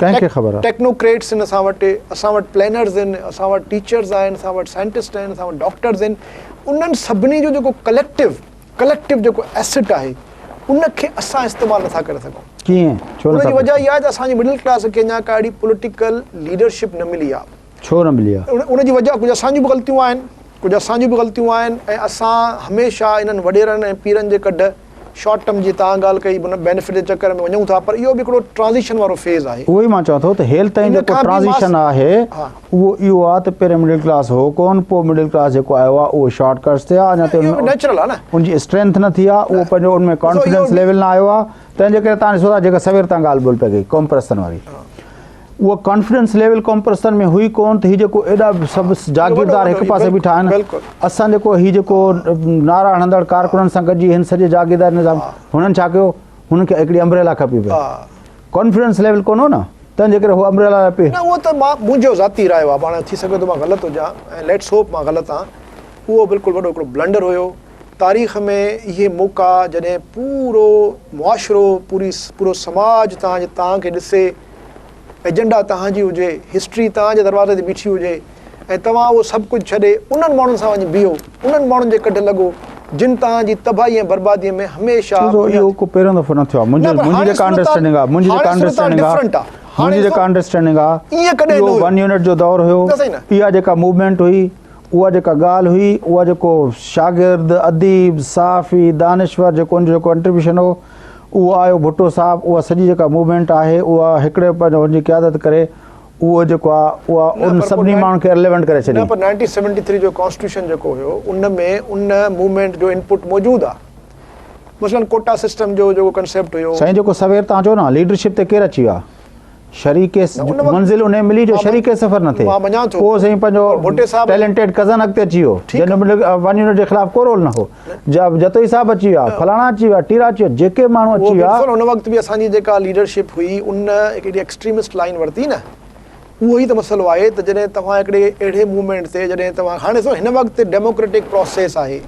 ڪنهن کي خبر آهي. ٽيڪنوڪريٽس آهن اسان وٽ اسان وٽ پلانرز آهن اسان وٽ ٽيچرز آهن اسان وٽ سائنٽسٽ آهن اسان وٽ ڊاڪٽرز آهن انهن سڀني جو جيڪو ڪليڪٽو ڪليڪٽو جيڪو ايسٽ آهي ان کي اسان استعمال نٿا ڪري سگهون. ڪيئن؟ ڇو ان نٿا جي ڪري وجه اها آهي ته اسان جي مڊل ڪلاس کي اڃا ڪا اهڙي پوليٽيڪل ليڊرشپ نه ملي آهي. ڇو نه ملي آهي؟ ان جي وجه ڪجهه اسان جون به غلطيون آهن، ڪجهه اسان جون به غلطيون آهن ۽ اسان هميشه انهن وڏيرن ۽ پيرن جي ڪڍ شارٽ ٽرم جي تان ڳالهه ڪئي بينيفٽ جي چڪر ۾ وڃون ٿا پر اهو به هڪڙو ٽرانزيشن وارو فيز آهي. اهو ئي مان چوان ٿو ته هيل تائين جيڪو ٽرانزيشن آهي اهو اهو آهي ته پهرين مڊل ڪلاس هو ڪون پوء مڊل ڪلاس جيڪو آيو آهي اهو شارٽ ڪٽس تي آهي اڃا تائين ان جي اسٽرينٿ نه ٿي آهي اهو پنهنجو ان ۾ ڪانفيڊنس ليول نه آيو آهي تنهن جي ڪري تان ڏسو ٿا جيڪا سوير تان ڳالهه ٻولهه پئي ڪئي قوم پرستن واري اها ڪانفيڊنس ليول قوم پرستن ۾ هئي ڪون ته هي جيڪو ايڏا سڀ جاگيردار هڪ پاسي بيٺا آهن اسان جيڪو هي جيڪو نعرا هڻندڙ ڪارڪنن سان گڏجي هن سڄي جاگيردار نظام هنن ڇا ڪيو هنن کي هڪڙي امبريلا کپي پئي ڪانفيڊنس ليول ڪونه هو نه تنهن جي ڪري هو امبريلا لاء پئي. نه اهو ته مان منهنجو ذاتي رايو آهي پاڻ ٿي سگهي ٿو مان غلط هجان ۽ ليٽس هوپ مان غلط آهان اهو بلڪل وڏو هڪڙو بلنڊر هيو تاريخ ۾ اهي موقعا جڏهن پورو معاشرو پوري پورو سماج توهان جي توهان کي ڏسي ايجنڊا توهان جي هجي هسٽري توهان جي دروازي تي بيٺي هجي ۽ توهان اهو سڀ ڪجهه ڇڏي انهن ماڻهن سان وڃي بيهو انهن ماڻهن جي ڪڍ لڳو جن توهان جي تباهي ۽ بربادي ۾ هميشه ڏسو اهو ڪو پهريون دفعو نه ٿيو آهي منهنجي منهنجي جيڪا انڊرسٽينڊنگ آهي منهنجي جيڪا انڊرسٽينڊنگ آهي منهنجي جيڪا انڊرسٽينڊنگ آهي اهو ون يونٽ جو دور هيو اها جيڪا موومينٽ هئي اها جيڪا ڳالهه هئي، اها جيڪو شاگرد، اديب، صحافي، دانشور جيڪو ان جو جيڪو ڪنٽريبيوشن هو، اهو آيو ڀٽو صاحب، اها سڄي جيڪا موومينٽ آهي، اها هڪڙي پنهنجو ان جي قيادت ڪري، اهو جيڪو آهي، اها ان سڀني ماڻهن کي ارليونٽ ڪري ڇڏي. نه پر نائنٽين سيونٽي ٿري جو ڪانسٽيٽيوشن جيڪو هيو، ان ۾ ان موومينٽ جو انپٽ موجود آهي. مثلاً ڪوٽا سسٽم جو جيڪو ڪنسيپٽ هيو. سائين جيڪو سوير تان چئو نه، ليڊرشپ تي ڪير اچي ويو آهي؟ شريڪ منزل انهي ملي جو شريڪ سفر نه ٿئي. پوء سائين پنهنجو ٽيلنٽيڊ ڪزن اڳتي اچي ويو جنهن جو ون يونٽ جي خلاف ڪو رول نه هو. جتوئي صاحب اچي ويا، فلاڻا اچي ويا، ٽيرا اچي ويا، جيڪي ماڻهو اچي ويا. ان وقت به اسان جي جيڪا ليڊرشپ هئي ان هڪڙي ايڪسٽريمسٽ لائين ورتي نه اهو ئي ته مسئلو آهي ته جڏهن توهان هڪڙي اهڙي موومينٽ تي جڏهن توهان هاڻي ڏسو هن وقت ڊيموڪريٽڪ پراسيس آهي.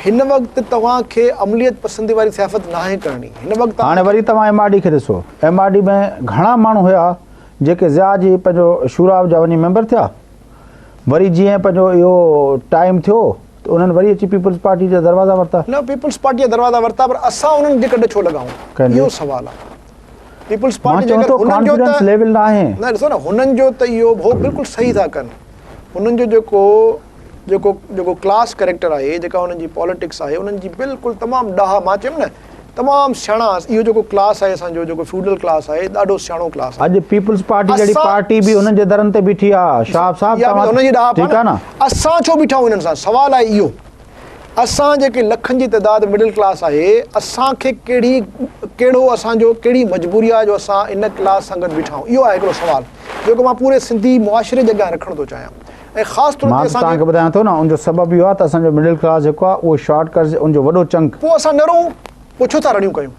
هن وقت توهان کي عمليت پسندي واري سياست ناهي ڪرڻي. هن وقت هاڻي وري توهان ايم آر ڊي کي ڏسو. ايم آر ڊي ۾ گهڻا ماڻهو هيا جيڪي ضياء جي پنهنجو شورا جا وڃي ميمبر ٿيا. وري جيئن پنهنجو اهو ٽائيم ٿيو ته انهن وري اچي پيپلز پارٽي جا دروازا ورتا. نه پيپلز پارٽي جا دروازا ورتا پر اسان انهن جي ڪڍ ڇو لڳائون؟ اهو سوال آهي. پيپلز پارٽي جيڪر هنن جو ته ليول نه آهي. نه ڏسو نه هنن جو ته اهو هو بلڪل صحيح ٿا ڪن. هنن جو جيڪو جيڪو جيڪو ڪلاس ڪريڪٽر آهي جيڪا انهن جي پاليٽڪس آهي انهن جي بلڪل تمام ڏاها مان چيم نه تمام سياڻا اهو جيڪو ڪلاس آهي اسان جو جيڪو فيوڊل ڪلاس آهي ڏاڍو سياڻو ڪلاس آهي. اڄ پيپلز پارٽي جهڙي پارٽي به انهن جي درن تي بيٺي آهي شهاب صاحب توهان انهن جي ڏاهپ آهي نه اسان ڇو بيٺا آهيون انهن سان سوال آهي اهو اسان جيڪي لکن جي تعداد مڊل ڪلاس آهي اسان کي ڪهڙي ڪهڙو اسان جو ڪهڙي مجبوري آهي جو اسان ان ڪلاس سان گڏ بيٺا آهيون اهو آهي هڪڙو سوال جيڪو مان پوري سنڌي معاشري جي اڳيان رکڻ ٿو چاهيان. ۽ خاص طور مان تي ته اسان توهان جي. کي ٻڌايان ٿو نه ان جو سبب اهو آهي ته اسان جو مڊل ڪلاس جيڪو آهي اهو شارٽ قرض ان جو وڏو چنڪ. پوء اسان نه رئون پوء ڇو ٿا رڙيون ڪيون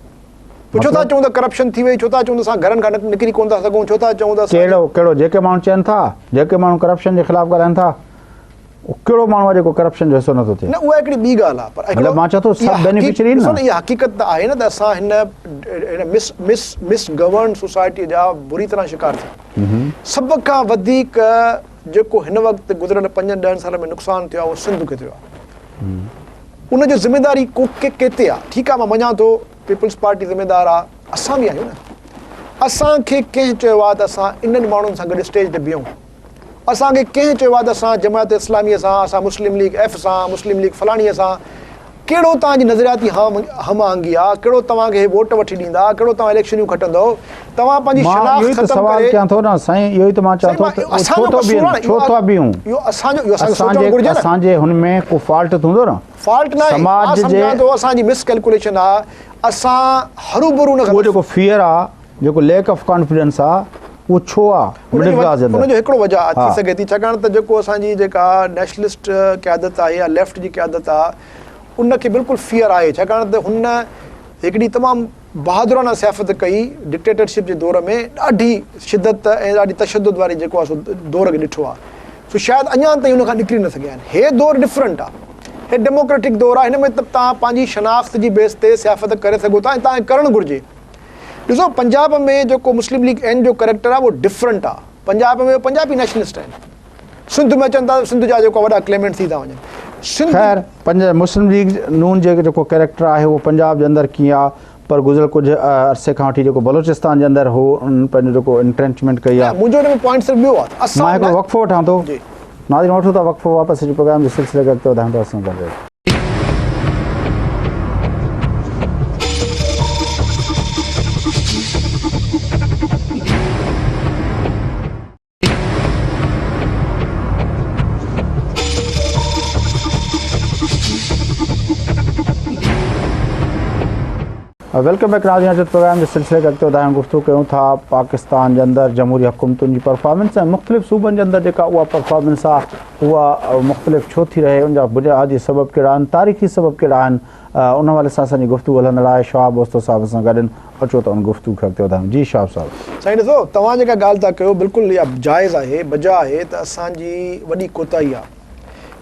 پوء ڇو ٿا مطلب؟ چئون ته ڪرپشن ٿي وئي ڇو ٿا چئون ته اسان گهرن کان نڪري ڪونه ٿا سگهون ڇو ٿا چئون ته اسان ڪهڙو ڪهڙو جيڪي ماڻهو چون ٿا جيڪي ماڻهو ڪرپشن جي خلاف ڳالهائن ٿا اهو ڪهڙو ماڻهو آهي جيڪو ڪرپشن جو حصو نٿو ٿئي؟ نه اها هڪڙي ٻي ڳالهه آهي پر هڪڙو مطلب مان چوان ٿو اها سڀ حقيق بينيفشري آهن ڏسو نه. نه اها حقيقت ته آهي نه ته اسان هن هن مس مس مس گورنڊ سوسائٽي جا بري طرح شڪار ٿيا سڀ کان وڌيڪ جيڪو هن وقت گذريل پنجن ڏهن سالن ۾ نقصان ٿيو آهي اهو سنڌ کي ٿيو آهي ان جو ذميداري ڪو ڪيتي آهي ٺيڪ آهي مان مڃان ٿو پيپلز پارٽي ذميدار آهي اسان به آهيون نه اسان کي ڪنهن چيو آهي ته اسان انهن ماڻهن سان گڏ اسٽيج تي بيهون اسان کي ڪنهن چيو آهي ته اسان جماعت اسلامي سان اسان مسلم ليگ ايف سان مسلم ليگ فلاڻي سان ڪهڙو توهان جي نظرياتي هم آهنگي آ، ڪهڙو توهان کي هي ووٽ وٺي ڏيندا، ڪهڙو توهان اليڪشنيون کٽندؤ، توهان پنهنجي مان اهو ئي شناخت ته ختم سوال ڪري. ڪيان ٿو نه سائين اهو ئي ته مان چوان سائين ٿو مان ته اهو اهو اسان ڇو جو ٿو قصور بيهن آ نه ڇو اهو ٿا بيهون اهو اسان جو اهو اسان کي اسان سوچڻ جي گهرجي نه. اسان جي هن ۾ ڪو فالٽ ته هوندو نه فالٽ ناهي مان سماج جي سمجهان ٿو اسان جي مس ڪيلڪوليشن آ اسان هروڀرو ان اهو جيڪو فيئر آ جيڪو ليڪ آف ڪانفيڊنس آ اهو ڇو آ مڊل ڪلاس جي ان اندر جو هڪڙو وجه آ ٿي ها سگهي ٿي ڇاڪاڻ ته جيڪو اسان جي جيڪا نيشنلسٽ قيادت آهي يا ليفٽ جي قيادت آ ان کي بلڪل فيئر آهي ڇاڪاڻ ته هن هڪڙي تمام بهادرانه سياست ڪئي ڊڪٽيٽرشپ جي دور ۾ ڏاڍي شدت ۽ ڏاڍي تشدد واري جيڪو آهي سو دور کي ڏٺو آهي سو شايد اڃا تائين ان کان نڪري نه سگهيا آهن هي دور ڊفرنٽ آهي هي ڊيموڪريٽڪ دور آهي هن ۾ ته توهان پنهنجي شناخت جي بيس تي سياست ڪري سگهو ٿا ۽ توهان کي ڪرڻ گهرجي ڏسو پنجاب ۾ جيڪو مسلم ليگ اين جو ڪريڪٽر آهي اهو ڊفرنٽ آهي پنجاب ۾ پنجابي نيشنلسٽ آهن سنڌ ۾ اچن ٿا ته سنڌ جا جيڪو وڏا ڪليمنٽ ٿي ٿا وڃن. سنڌ. خير پنج مسلم ليگ نون جي جيڪو ڪيريڪٽر آهي اهو پنجاب جي اندر ڪيئن آ پر گذريل ڪجهه عرصي کان وٺي جيڪو بلوچستان جي اندر هو انهن پنهنجو جيڪو انٽرينچمينٽ ڪئي آ. نه منهنجو ان ۾ پوائنٽ صرف ٻيو آ ته اسان مان هڪڙو وقفو وٺان ٿو. جي. ناظرين وٺون ٿا وقفو واپس اچي پروگرام جي سلسلي کي اڳتي وڌايون ٿا اسان سان گڏ رهجو. Welcome back ناظرين اچو پروگرام جي سلسلي کي اڳتي وڌايون گفتگو ڪيون ٿا پاڪستان جي اندر جمهوري حڪومتن جي پرفارمنس ۽ مختلف صوبن جي اندر جيڪا اها پرفارمنس آهي اها مختلف ڇو ٿي رهي ان جا بنيادي سبب ڪهڙا آهن تاريخي سبب ڪهڙا آهن ان حوالي سان اسان جي گفتگو هلندڙ آهي شهاب اوستو صاحب سان گڏ اچو ته ان گفتگو کي اڳتي وڌايون جي شهاب صاحب. سائين ڏسو توهان جيڪا ڳالهه ٿا ڪيو بلڪل اها جائز آهي بجا آهي ته اسان جي وڏي ڪوتاهي آهي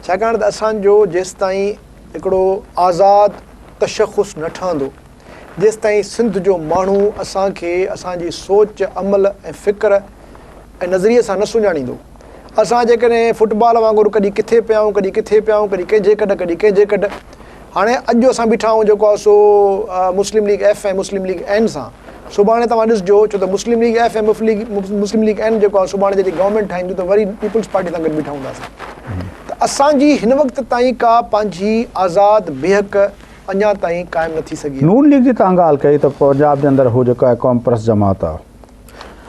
ڇاڪاڻ ته اسان جو جيستائين هڪڙو آزاد تشخص نه ٺهندو جيستائين سنڌ جو ماڻهو اسان کي اسان جي سوچ عمل ۽ فڪر ۽ نظريي سان نه سڃاڻيندو اسان جيڪڏهن فٽبال وانگر ڪڏهن ڪٿي پيا آهيون ڪڏهن ڪٿي پيا آهيون ڪڏهن ڪنهن جي ڪڍ ڪڏهن ڪنهن جي ڪڍ هاڻي اڄ اسان بيٺا آهيون جيڪو آهي سو مسلم ليگ ايف ۽ مسلم ليگ اين سان سڀاڻي توهان ڏسجو ڇو ته مسلم ليگ ايف ۽ مسلم ليگ اين جيڪو آهي سڀاڻي جڏهن گورنمينٽ ٺاهينديون ته وري پيپلز پارٽي سان گڏ بيٺا هونداسين ته اسان جي هن وقت تائين ڪا پنهنجي آزاد بيهڪ اڃا تائين قائم نه ٿي سگهي آهي. نون ليگ جي توهان ڳالهه ڪئي ته پنجاب جي اندر هو جيڪو آهي قوم پرست جماعت آهي.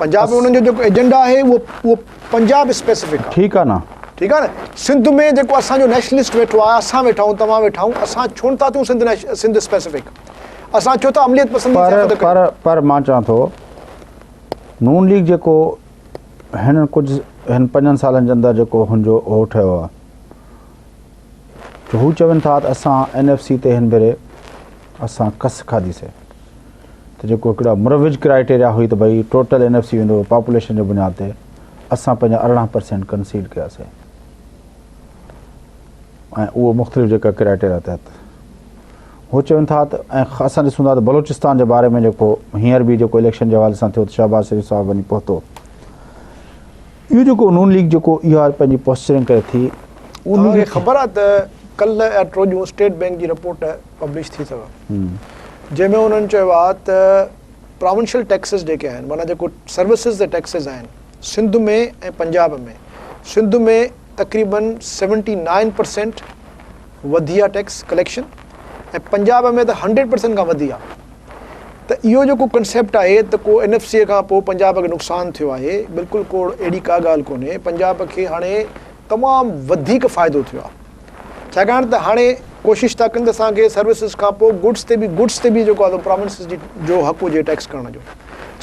پنجاب ۾ انهن جو جيڪو ايجنڊا آهي اهو اهو پنجاب اسپيسفڪ آهي. ٺيڪ آهي نه. ٺيڪ آهي نه سنڌ ۾ جيڪو اسان جو نيشنلسٽ ويٺو آهي اسان ويٺا آهيون توهان ويٺا آهيون اسان ڇو نٿا ٿيون سنڌ سنڌ اسپيسفڪ اسان ڇو ٿا عمليت پسندي پر پر پر مان چوان ٿو نون ليگ جيڪو هن ڪجهه هن پنجن سالن جي اندر جيڪو هن جو هو ٺهيو آهي جو هو چون ٿا ته اسان اين ايف سي تي هن ڀيري اسان ڪس کاڌي سي ته جيڪو هڪڙا مروج ڪرائيٽيريا هئي ته ڀئي ٽوٽل اين ايف سي ويندو پاپوليشن جي بنياد تي اسان پنهنجا 18 پرسينٽ ڪنسيڊ ڪياسي ۽ اهو مختلف جيڪا ڪرائيٽيريا تحت هو چون ٿا ته ۽ اسان ڏسون ٿا ته بلوچستان جي باري ۾ جيڪو هينئر به جيڪو اليڪشن جي حوالي سان ٿيو ته شهباز شريف صاحب وڃي پهتو. اهو جيڪو نون ليگ جيڪو اها پنهنجي پوسچرنگ ڪري ٿي ان توهان کي خبر آهي ته ڪلهه يا ٽيون ڏينهن اسٽيٽ بينڪ جي رپورٽ پبلش ٿي اٿو جنهن ۾ انهن چيو آهي ته پراونشل ٽيڪسز جيڪي آهن معنيٰ جيڪو سروسز تي ٽيڪسز آهن سنڌ ۾ ۽ پنجاب ۾ سنڌ ۾ تقريبن 79 پرسينٽ وڌي آهي ٽيڪس ڪليڪشن ۽ پنجاب ۾ ته 100 پرسينٽ کان وڌي آهي ته اهو جيڪو ڪنسيپٽ آهي ته ڪو اين ايف سي کان پوء پنجاب کي نقصان ٿيو آهي بلڪل ڪو اهڙي ڪا ڳالهه ڪونهي پنجاب کي هاڻي تمام وڌيڪ فائدو ٿيو آهي ڇاڪاڻ ته هاڻي ڪوشش ٿا ڪن ته اسان کي سروسز کان پوء گڊس تي به گڊس تي به جيڪو آهي پراونسز جي جو حق هجي ٽيڪس ڪرڻ جو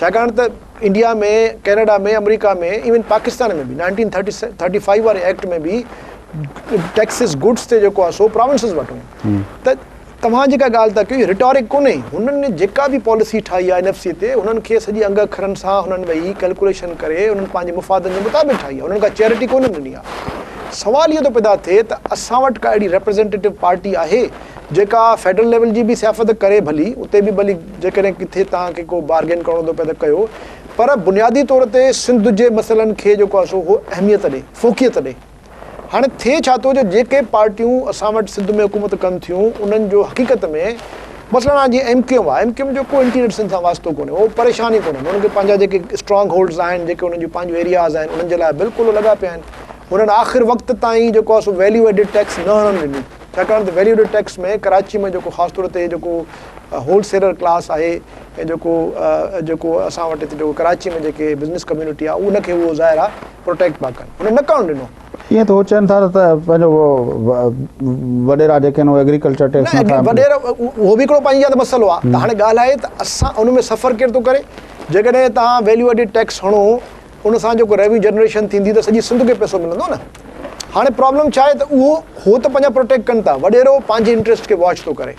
ڇاڪاڻ ته انڊيا ۾ ڪينيڊا ۾ آمريڪا ۾ ايون پاڪستان ۾ به 1935 واري ايڪٽ ۾ به ٽيڪسز گڊس تي جيڪو آهي سو پراونسز وٽ هيون ته توهان جيڪا ڳالهه ٿا ڪيو ريٽارڪ ڪونهي هنن جيڪا به پاليسي ٺاهي آهي اين ايف سي تي هنن کي سڄي انگ اکرن سان هنن ويهي ڪيلڪوليشن ڪري هنن پنهنجي مفادن جي مطابق ٺاهي آهي هنن ڪا چيرٽي ڪونه ڏني آهي سوال اهو ٿو پيدا ٿئي ته اسان وٽ ڪا اهڙي ريپريزينٽيٽو پارٽي آهي جيڪا فيڊرل ليول جي به سياست ڪري ڀلي اتي به ڀلي جيڪڏهن ڪٿي توهان کي ڪو بارگين ڪرڻو ٿو پئي ته ڪيو پر بنيادي طور تي سنڌ جي مسئلن کي جيڪو آهي سو اهو اهميت ڏي فوقيت ڏي هاڻي ٿئي ڇا ٿو جو جيڪي پارٽيون اسان وٽ سنڌ ۾ حڪومت ڪن ٿيون انهن جو حقيقت ۾ مثلاً هاڻي جيئن ايم ڪيو ايم آهي ايم ڪيو ايم جو ڪو انٽيريئر سنڌ سان واسطو ڪونهي اهو پريشان ئي ڪونهن انهن کي پنهنجا جيڪي اسٽرانگ هولڊز آهن جيڪي انهن جون پنهنجون ايرياز آهن انهن جي لاء بلڪل لڳا پيا آهن انهن آخر وقت تائين جيڪو آهي سو ويليو ايڊيڊ ٽيڪس نه هڻڻ ڏني ڇاڪاڻ ته ويليو ايڊيڊ ٽيڪس ۾ ڪراچي ۾ جيڪو خاص طور تي جيڪو هول سيلر ڪلاس آهي ۽ جيڪو جيڪو اسان وٽ هتي جيڪو ڪراچي ۾ جيڪي بزنس ڪميونٽي آهي ان کي اهو ظاهر آهي پروٽيڪٽ پيا ڪن هنن نه ڪرڻ ڏنو. ائين ته هو چون ٿا ته پنهنجو وڏيرا جيڪي آهن اهي ايگريڪلچر ٽيڪس نه ٿا وڏيرا اهو به هڪڙو پنهنجي جاء تي مسئلو آهي ته هاڻي ڳالهه آهي ته اسان ان ۾ سفر ڪير ٿو ڪري جيڪڏهن توهان ويليو ايڊيڊ ٽيڪس هڻو ان سان جيڪو ريونيو جنريشن ٿيندي ته سڄي سنڌ کي پئسو ملندو نه هاڻي پرابلم ڇا آهي ته اهو هو ته پنهنجا پروٽيڪٽ ڪن ٿا وڏيرو پنهنجي انٽريسٽ کي واچ ٿو ڪري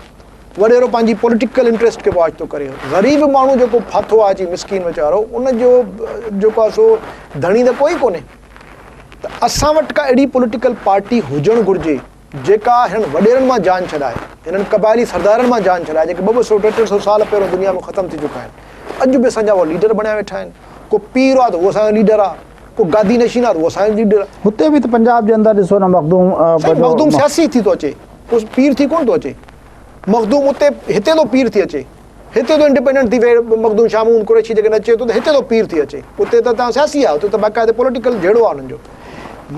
وڏيرو پنهنجي پوليٽيڪل انٽريسٽ کي واچ ٿو ڪري. غريب ماڻهو جيڪو ڦاٿو آهي اچي مسڪين ويچارو ان جو جيڪو آهي سو ڌڻي ته ڪوئي ڪونهي ته اسان وٽ ڪا اهڙي پوليٽيڪل پارٽي هجڻ گهرجي جيڪا هنن وڏيرن مان جان ڇڏائي هنن قبائلي سردارن مان جان ڇڏائي جيڪي ٻه ٻه سو ٽي ٽي سو سال پهريون دنيا ۾ ختم ٿي چڪا آهن اڄ به اسان جا اهي ليڊر بڻيا ويٺا آهن ڪو پير آهي ته اهو اسان جو ليڊر آهي ڪو گادي نشين آهي ته اهو اسان جو ليڊر آهي. هتي به ته پنجاب جي اندر ڏسو نه مخدوم سائين مخدوم سياسي ٿي ٿو اچي ڪو پير ٿي ڪونه ٿو اچي. مخدوم اتي هتي ٿو پير ٿي اچي. هتي ٿو انڊيپينڊنٽ ٿي ويهي مخدوم شاهه محمود قريشي جيڪڏهن اچي ٿو ته هتي ٿو پير ٿي اچي. اتي ته تان سياسي آهي اتي ته باقاعده پوليٽيڪل جهيڙو آهي انهن جو.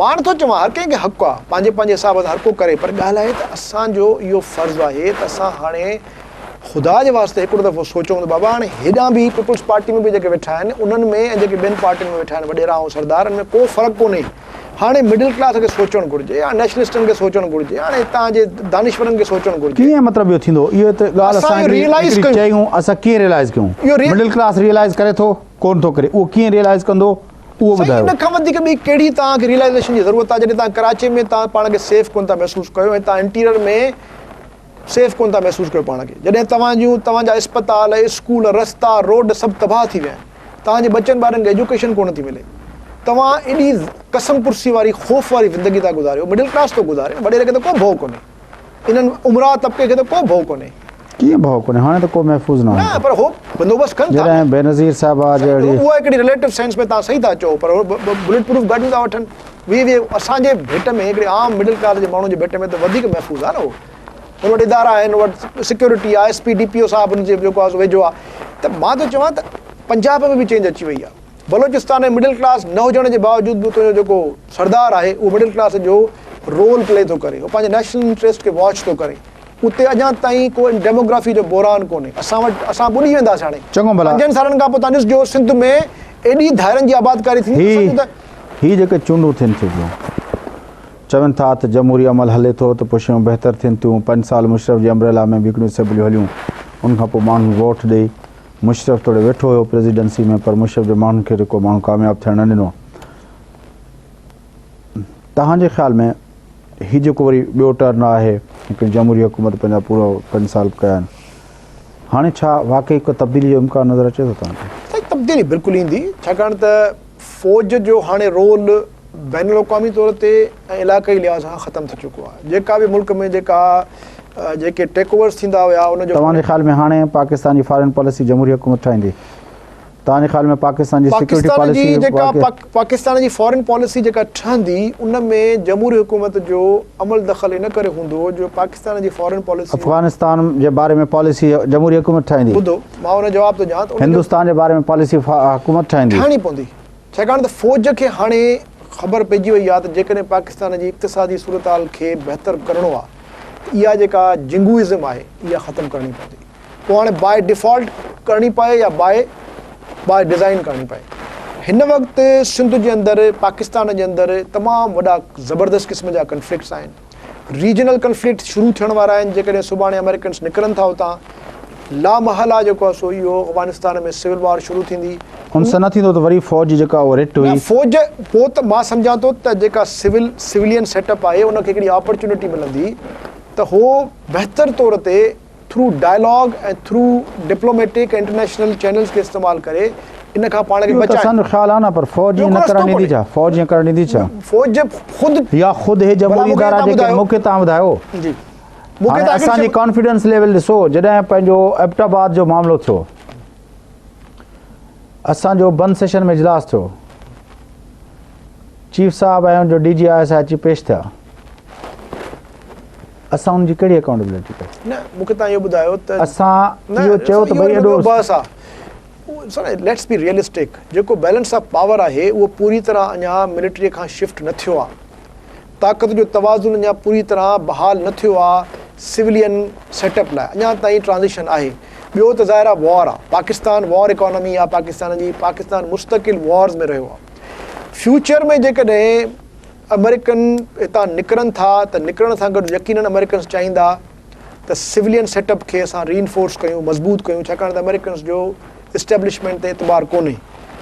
مان نٿو چوان هر ڪنهن کي حق آهي پنهنجي پنهنجي حساب سان هر ڪو ڪري پر ڳالهه آهي ته اسان جو اهو فرض آهي ته اسان هاڻي خدا جي واسطي هڪڙو دفعو سوچون ته بابا هاڻي هيڏانهن به پيپلز پارٽي ۾ به جيڪي ويٺا آهن انهن ۾ ۽ جيڪي ٻين پارٽين ۾ ويٺا آهن وڏيرا ۽ سردار ان ۾ ڪو فرق ڪونهي. هاڻي مڊل ڪلاس کي سوچڻ گهرجي، هاڻي نيشنلسٽن کي سوچڻ گهرجي، هاڻي هتان جي دانشورن کي سوچڻ گهرجي. ڪيئن مطلب اهو ٿيندو؟ اهو ته ڳالهه اسان هڪڙي چيون اسان ڪيئن ريئلائيز ڪيون؟ مڊل ڪلاس ريئلائيز ڪري ٿو ڪونه ٿو ڪري اهو ڪيئن ريئلائيز ڪندو اهو ٻڌايو. سائين ان کان وڌيڪ ٻي ڪهڙي توهان کي ريئلائيزيشن جي ضرورت آهي جڏهن توهان ڪراچي ۾ توهان پاڻ کي سيف ڪونه ٿا محسوس ڪيو ۽ توهان انٽيريئر ۾ سيف ڪونه ٿا محسوس ڪيو پاڻ کي جڏهن توهان جون توهان جا اسپتال اسڪول رستا روڊ سڀ تباهه ٿي ويا آهن توهان جي ٻچن ٻارن کي ايجوڪيشن ڪونه ٿي ملي توهان ايڏي قسم پرسي واري خوف واري زندگي ٿا گذاريو مڊل ڪلاس ٿو گذاري وڏيري کي ته ڪو ڀؤ ڪونهي انهن امراء طبقي کي ته ڪو ڀؤ ڪونهي. ڪيئن ڀؤ ڪونهي هاڻي ته ڪو محفوظ نه نه پر هو بندوبست ڪن ٿا جڏهن بينظير صاحبه جهڙي اها هڪڙي رليٽو سينس ۾ توهان صحيح ٿا چئو پر هو بليٽ پروف گاڏيون ٿا وٺن ويهه ويهه اسان جي ڀيٽ ۾ هڪڙي عام مڊل ڪلاس جي ماڻهو جي ڀيٽ ۾ ته وڌيڪ محفوظ آهي نه هو هن وٽ ادارا آهن هن وٽ سيڪيورٽي آهي ايس پي ڊي پي او صاحب هن جي جيڪو آهي سو ويجهو آهي ته مان ٿو چوان ته پنجاب ۾ به چينج اچي وئي آهي بلوچستان ۾ مڊل ڪلاس نه هجڻ جي باوجود به اتان جو جيڪو سردار آهي اهو مڊل ڪلاس جو رول پلي ٿو ڪري هو پنهنجي نيشنل انٽريسٽ کي واچ ٿو ڪري اتي اڃا تائين ڪو ڊيموگرافي جو بحران ڪونهي اسان وٽ اسان ٻڏي وينداسين هاڻي چڱو ڀلا پنجن سالن کان پوء تان ڏسجو سنڌ ۾ ايڏي ڌارين جي آبادڪاري ٿيندي هي ته هي جيڪي چونڊون ٿين ٿيون پيون چون ٿا ته جمهوري عمل هلي ٿو ته پوء شيون بهتر ٿين ٿيون پنج سال مشرف جي امبريلا ۾ به هڪڙيون اسيمبليون هليون ان کان پوء ماڻهن ووٽ ڏئي مشرف توڙي ويٺو هيو پريزيڊنسي ۾ پر مشرف جي ماڻهن کي رڪو ماڻهو ڪامياب ٿيڻ نه ڏنو توهان جي خيال ۾ هي جيڪو وري ٻيو ٽرن آهي هڪڙي جمهوري حڪومت پنهنجا پورا پنج سال ڪيا آهن هاڻي ڇا واقعي ڪو تبديلي جو امڪان نظر اچي ٿو توهان کي؟ سائين تبديلي بلڪل ايندي ڇاڪاڻ ته فوج جو هاڻي رول بين الاقوامي طور تي ۽ علاقائي لحاظ کان ختم ٿي چڪو آهي جيڪا به ملڪ ۾ جيڪا جيڪي ٽيڪ اوورز ٿيندا هيا ان جو. توهان جي خيال ۾ هاڻي پاڪستان جي فارين پاليسي جمهوري حڪومت ٺاهيندي؟ توهان جي خيال ۾ پاڪستان جي سيڪيورٽي پاليسي جيڪا پاڪستان جي فارين پاليسي جيڪا ٺهندي ان ۾ جمهوري حڪومت جو عمل دخل ان ڪري هوندو جو پاڪستان جي فارين پاليسي. افغانستان جي باري ۾ پاليسي جمهوري حڪومت ٺاهيندي؟ ٻڌو مان ان جواب ٿو ڏيان ته هندستان جي باري ۾ پاليسي حڪومت ٺاهيندي؟ ٺاهڻي پوندي. ڇاڪاڻ ته فوج کي هاڻي خبر پئجي وئي آهي ته جيڪڏهن پاڪستان جي اقتصادي صورتحال کي بهتر ڪرڻو آهي ته اها جيڪا جنگوئزم آهي اها ختم ڪرڻي پوندي. پوء هاڻي باء ڊيفالٽ ڪرڻي پئي يا باء باء ڊزائين ڪرڻي پئي. هن وقت سنڌ جي اندر پاڪستان جي اندر تمام وڏا زبردست قسم جا ڪنفلڪٽس آهن. ريجنل ڪنفلڪٽ شروع ٿيڻ وارا آهن جيڪڏهن سڀاڻي آمريڪنس نڪرن ٿا اتان لامحاله جيڪو آهي سو اهو افغانستان ۾ سول وار شروع ٿيندي. ان سان نه ٿيندو ته وري فوج جي جيڪا اها رٽ هئي. نه فوج پوء ته مان سمجهان ٿو ته جيڪا سول سولين سيٽ اپ آهي ان کي هڪڙي آپرچونٽي ملندي ته هو بهتر طور تي through dialogue ۽ through diplomatic ۽ international channels کي استعمال ڪري ان کان پاڻ کي اهو ته بچائين. اسان جو خيال آهي نه پر فوج ٻيو ائين ڪو نه رستو ڪرڻ ڏيندي ڪونهي. ڇا؟ فوج ائين ڪرڻ ڏيندي ڇا؟ فوج خود يا خود هي ڀلا جمهوري مون کي ادارا توهان جيڪي ٻڌايو. مون کي توهان ٻڌايو. جي مون کي هاڻي توهان هڪڙي اسان جي شيء ڪانفيڊنس ليول ڏسو جڏهن پنهنجو ايبٽ آباد جو معاملو ٿيو اسان جو بند سيشن ۾ اجلاس ٿيو چيف صاحب ۽ ان جو ڊي جي I S I اچي پيش ٿيا اسان ان جي ڪهڙي اڪائونٽبلٽي ڪئي؟ نه مون کي توهان اهو ٻڌايو ته اسان اهو چيو ته ڀئي ايڏو بحث آ سر let's be realistic جيڪو بيلنس آف پاور آهي اهو پوري طرح اڃا ملٽري کان شفٽ نه ٿيو آ طاقت جو توازن اڃا پوري طرح بحال نه ٿيو آ سولين سيٽ اپ لاء اڃا تائين ٽرانزيشن آهي ٻيو ته ظاهر آ وار آ پاڪستان وار اڪانومي آ پاڪستان جي پاڪستان مستقل وارز ۾ رهيو آ فيوچر ۾ جيڪڏهن آمريڪن هتان نڪرن ٿا ته نڪرڻ سان گڏ يقينن آمريڪنز چاهيندا ته سولين سيٽ اپ کي اسان ري انفورس ڪيون مضبوط ڪيون ڇاڪاڻ ته آمريڪنز جو اسٽيبلشمينٽ تي اعتبار ڪونهي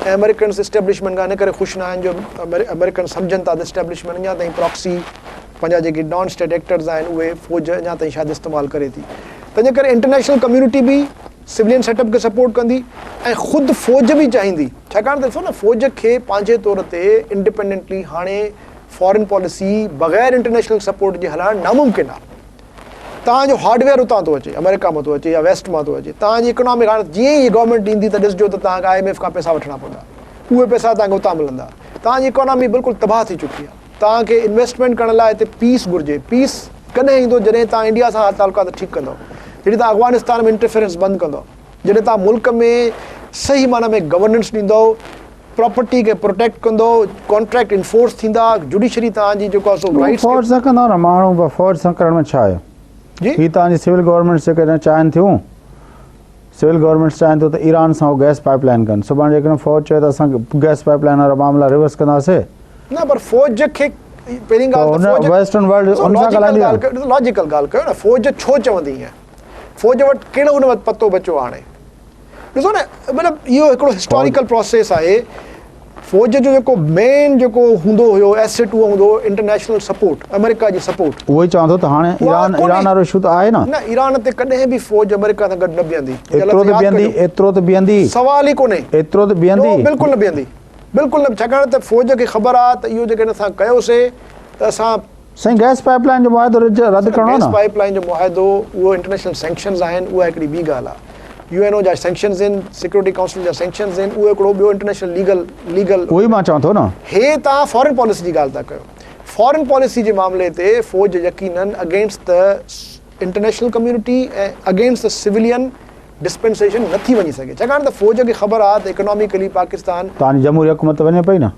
۽ آمريڪنز اسٽيبلشمينٽ کان ان ڪري خوش نه آهن جو آمريڪنز سمجهن ٿا ته اسٽيبلشمينٽ اڃا تائين پراڪسي پنهنجا جيڪي نان اسٽيٽ ايڪٽرز آهن اهي فوج اڃا تائين شايد استعمال ڪري ٿي تنهنجي ڪري انٽرنيشنل ڪميونٽي به سولين سيٽ اپ کي سپورٽ ڪندي ۽ خود فوج به چاهيندي ڇاڪاڻ ته ڏسو نه فوج کي پنهنجي طور تي انڊيپينڊنٽلي هاڻي فارين پاليسي بغير انٽرنيشنل سپورٽ جي هلائڻ ناممڪن آهي. توهان جو هارڊ ويئر اتان ٿو اچي، آمريڪا مان ٿو اچي يا ويسٽ مان ٿو اچي. توهان جي اڪنامڪ هاڻي جيئن ئي گورنمينٽ ايندي ته ڏسجو ته توهان کي I M F کان پئسا وٺڻا پوندا. اهي پئسا توهان کي اتان ملندا. توهان جي اڪانامي بلڪل تباهه ٿي چڪي آهي. توهان کي انويسٽمينٽ ڪرڻ لاء هتي پيس گهرجي. پيس ڪڏهن ايندو جڏهن توهان انڊيا سان تعلقات ٺيڪ ڪندؤ. جڏهن توهان افغانستان ۾ انٽرفيرنس بند ڪندؤ. جڏهن توهان ملڪ ۾ صحيح معنيٰ ۾ گورننس ڏيندؤ، پراپرٽي کي پروٽيڪٽ ڪندؤ، ڪانٽريڪٽ انفورس ٿيندا، جوڊيشري توهان جي جيڪو آهي سو رائٽس کي. فوج سان ڪندا نه ماڻهو به فوج سان ڪرڻ ۾ ڇا آهي؟ جي. هي توهان جي سول گورنمينٽس جيڪڏهن چاهين ٿيون، سول گورنمينٽس چاهين ٿيون ته ايران سان هو گئس پائپ لائن ڪن، سڀاڻي جيڪڏهن فوج چوي ته اسان گئس پائپ لائن وارا معاملا ريورس ڪنداسين. نه پر فوج کي پهرين ڳالهه ته فوج ويسٽرن ورلڊ ان سان ڳالهائيندي نه. لاجيڪل ڳالهه ڪيو نه فوج ڇو چوندي ائين؟ فوج وٽ ڪهڙو ان وقت پتو بچيو هاڻي ڏسو نه مطلب اهو هڪڙو هسٽاريڪل پروسيس آهي فوج جو جيڪو مين جيڪو هوندو هيو ايسيٽ اهو هوندو هو انٽرنيشنل سپورٽ آمريڪا جي سپورٽ اهو ئي چوان ٿو ته هاڻي ايران ايران وارو اشو ته آهي نه نه ايران تي ڪڏهن به فوج آمريڪا سان گڏ نه بيهندي ايترو ته بيهندي ايترو ته بيهندي سوال ئي ڪونهي ايترو ته بيهندي بلڪل نه بيهندي بلڪل نه ڇاڪاڻ ته فوج کي خبر آهي ته اهو جيڪڏهن اسان ڪيوسي ته اسان سائين گئس پائپ لائن جو معاهدو رد ڪرڻو آهي گئس نه. پائپ لائن جو معاهدو اهو انٽرنيشنل سينڪشنز آهن اها هڪڙي ٻي ڳالهه آهي يو اين او جا سينڪشنز آهن سيڪيورٽي ڪائونسل جا سينڪشنز آهن اهو هڪڙو ٻيو انٽرنيشنل ليگل ليگل اهو ئي مان چوان ٿو نه. هي توهان فارن پاليسي جي ڳالهه ٿا ڪيو فارن پاليسي جي معاملي تي فوج يقينن against the international community ۽ against the civilian dispensation نه ٿي وڃي سگهي ڇاڪاڻ ته فوج کي خبر آهي ته اڪناميڪلي پاڪستان توهان جي جمهوري حڪومت ته وڃي پئي نه.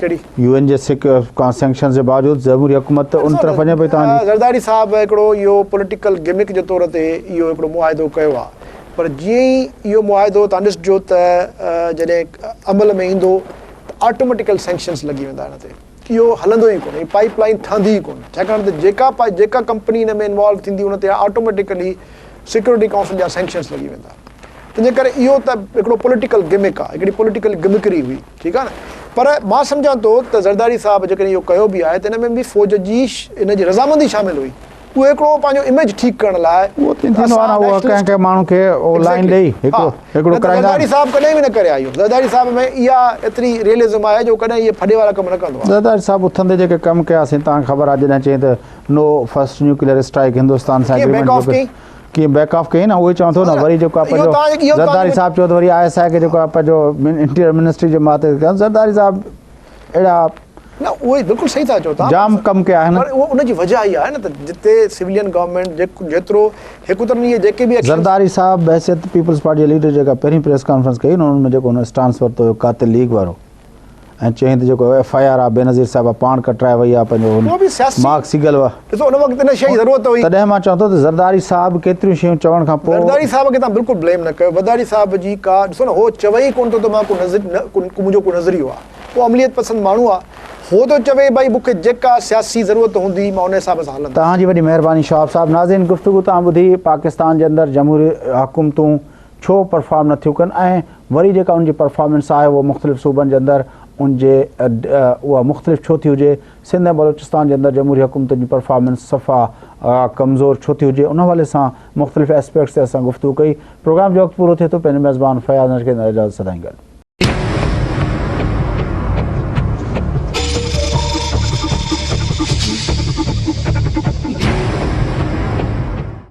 ڪهڙي؟ يو اين جي سينڪشنز جي باوجود جمهوري حڪومت ته ان طرف وڃي پئي توهان جي. زرداري صاحب هڪڙو اهو پوليٽيڪل گمڪ جي طور تي اهو هڪڙو معاهدو ڪيو آهي پر جيئن ئي اهو معاهدو توهان ڏسجو ته جڏهن عمل ۾ ايندو ته آٽوميٽيڪل سينڪشنز لڳي ويندا ان تي اهو هلندو ئي ڪونه هي پائيپ لائين ٺهندي ئي ڪونه ڇاڪاڻ ته جيڪا جيڪا ڪمپني ان ۾ انوالو ٿيندي ان تي آٽوميٽيڪلي سيڪيورٽي ڪائونسل جا سينڪشنز لڳي ويندا تنهنجي ڪري اهو ته هڪڙو پوليٽيڪل گمڪ آهي هڪڙي پوليٽيڪل گمڪري هئي ٺيڪ آهي نه پر مان سمجهان ٿو ته زرداري صاحب جيڪڏهن اهو ڪيو به آهي ته ان ۾ به فوج جي ان جي رضامندي شامل هئي. اهو هڪڙو پنهنجو اميج ٺيڪ ڪرڻ لاء اهو ته ٿيندو آهي نه اهو ڪنهن ڪنهن ماڻهو کي اهو لائين ڏئي هڪڙو هڪڙو ڪرائيندا زرداري صاحب ڪڏهن به نه ڪري آيو زرداري صاحب ۾ اها ايتري ريئلزم آهي جو ڪڏهن اهي ڦڏي وارا ڪم نه ڪندو آهي. زرداري صاحب اٿندي جيڪي ڪم ڪيا سين توهان کي خبر آهي جڏهن چيائين ته no first nuclear strike Hindustan سان ايگريمينٽ جو ڪيئن بيڪ آف ڪيائين نه اهو ئي چوان ٿو نه وري جيڪو آهي پنهنجو زرداري صاحب چيو ته وري I S I کي جيڪو آهي پنهنجو انٽيريئر منسٽري جي ماتحت ڪيو زرداري صاحب اهڙا نه اهو ئي بلڪل صحيح ٿا چئو تهان جام ڪم ڪيا آهن پر اهو ان جي وجه اها آهي نه ته جتي سولين گورنمينٽ جيترو هڪ طرف اهي جيڪي به زرداري صاحب بحيثيت پيپلز پارٽي جي ليڊر جيڪا پهرين پريس ڪانفرنس ڪئي ان ۾ جيڪو هن اسٽانس ورتو هيو قاتل ليگ وارو ۽ چيائين ته جيڪو ايف I R آ بينظير صاحبه پاڻ ڪٽرائي وئي آ پنهنجو مارڪ سيگل وا ڏسو ان وقت ان شيء جي ضرورت هئي تڏهن مان چوان ٿو ته زرداري صاحب ڪيتريون شيون چوڻ کان پوء زرداري صاحب کي تان بلڪل بليم نه ڪيو زرداري صاحب جي ڪا ڏسو نه هو چوي ئي ڪونه ٿو ته مان ڪو نظر منهنجو ڪو نظريو آ هو عمليت پسند ماڻهو آ هو ٿو چوي ڀائي مون کي جيڪا سياسي ضرورت هوندي مان ان حساب سان هلندس. توهان جي وڏي مهرباني شهاب صاحب ناظرين گفتگو توهان ٻڌي پاڪستان جي اندر جمهوري حڪومتون ڇو پرفارم نه ٿيون ڪن ۽ وري جيڪا ان جي پرفارمنس آهي اها مختلف صوبن جي اندر ان جي اها مختلف ڇو ٿي هجي سنڌ ۽ بلوچستان جي اندر جمهوري حڪومتن جي پرفارمنس صفا ڪمزور ڇو ٿي هجي ان حوالي سان مختلف اسپيڪٽس تي اسان گفتگو ڪئي پروگرام جو وقت پورو ٿئي ٿو پنهنجي ميزبان فياض نشڪي اجازت سدائين گڏ.